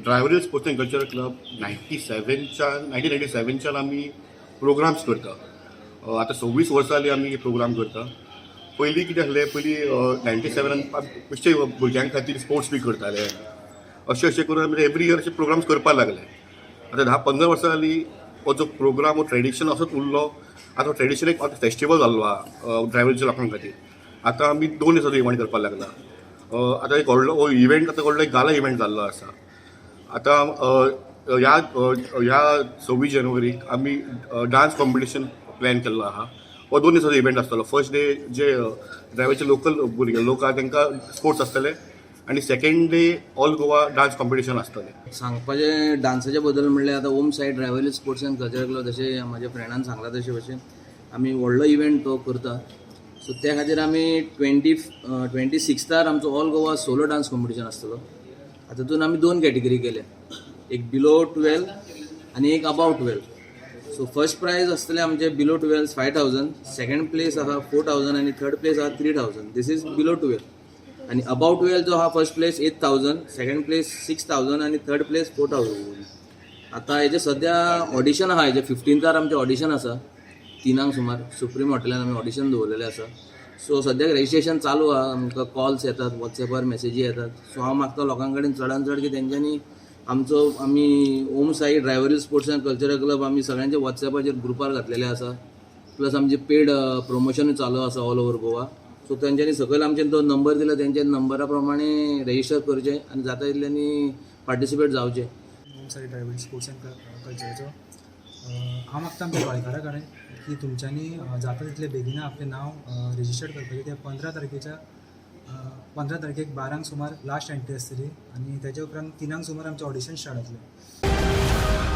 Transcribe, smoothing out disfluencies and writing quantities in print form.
Driver sports and cultural club 97च्यान, 1997च्यान आमी प्रोग्राम्स करता. आतां 26 वर्सां जालीं आमी प्रोग्राम करता. पयलीं कितें आसलें, पयलीं 97न बेश्टे भुरग्यां खातीर स्पोर्ट्स बी करताले. अशें अशें करून आमी एवरी इयर अशे प्रोग्राम्स करपाक लागले. आतां 10-15 वर्सां जालीं, हो जो प्रोग्राम, हो ट्रेडिशन असोच उरलो. आतां ट्रेडिशन एक आतां फेस्टिवल जाल्लो आहा ड्रायव्हरच्या लोकां खातीर. आतां आमी 2 दिसाचो इव्हेंट करपाक लागला. आतां एक व्हडलो हो इव्हेंट, आतां व्हडलो एक गाला इव्हेंट जाल्लो आसा. आतां ह्या ह्या 26 जानेवारीक आमी डान्स कॉम्पिटिशन प्लॅन केल्लो आहा. हो 2 दिसाचो इव्हेंट आसतलो. फर्स्ट डे जे ड्रायव्हरचे लोकल भुरगे लोक आहा, तांकां स्पोर्ट्स आसतले आनी second day all Goa dance competition आसतलें. सांगपाचें डान्साच्या बद्दल म्हणल्यार, आतां ओम साई ड्रायव्हरी स्पोर्ट्स अँड कल्चरल क्लब, जशें म्हाज्या फ्रेंडान सांगलां तशें भशेन आमी व्हडलो इव्हेंट तो करता. सो त्या खातीर आमी 26थार आमचो all Goa solo dance competition आसतलो. आतां तातूंत आमी दोन कॅटेगरी केल्या, एक बिलो 12 आनी एक अबाव 12. सो फर्स्ट प्रायज आसतलें आमचें बिलो 12 5,000, सेकंड प्लेस आसा 4,000 आनी थर्ड प्लेस आसा 3,000. This is below 12. आणि अबाव 12 जो हा, फर्स्ट प्लेस 8,000, सेकंड प्लेस 6,000 आणि थर्ड प्लेस 4,000. आता हेजे सध्या ऑडिशन आहा. हेजे 15थार आमचें ऑडिशन आसा. 3ांक सुमार सुप्रीम हॉटेलान आमी ऑडिशन दवरलेलें आसा. सो सद्याक रजिस्ट्रेशन चालू आहा. आमकां कॉल्स येतात, वॉट्सॅपार मॅसेजी येतात. सो हांव मागता लोकां कडेन चडान चड की तेंच्यांनी आमचो, आमी ओम साई ड्रायव्हरी स्पोर्ट्स अँड कल्चरल क्लब आमी सगळ्यांचे वॉट्सॅपाचेर ग्रुपार घातलेले आसा. प्लस आमचे पेड प्रमोशनूय चालू आसा ऑल ओवर गोवा. सो तेंच्यांनी सकयल आमचे तो नंबर दिला, तेंच्या नंबरा प्रमाणे रजिस्टर करचें आनी जाता तितल्यांनी पार्टिसिपेट जावचें. ओम साई ड्रायव्हरी स्पोर्ट्स अँड कल्चराचो हांव मागता आमच्या गोंयकारा कडेन की तुमच्यांनी जाता तितले बेगिना आपलें नांव रजिस्टर्ड करपाचें. त्या 15 तारखेच्या, 15 तारखेक 12ंक सुमार लास्ट एंट्री आसतली आनी तेच्या उपरांत 3ांक सुमार आमचें ऑडिशन स्टार्ट जातलें.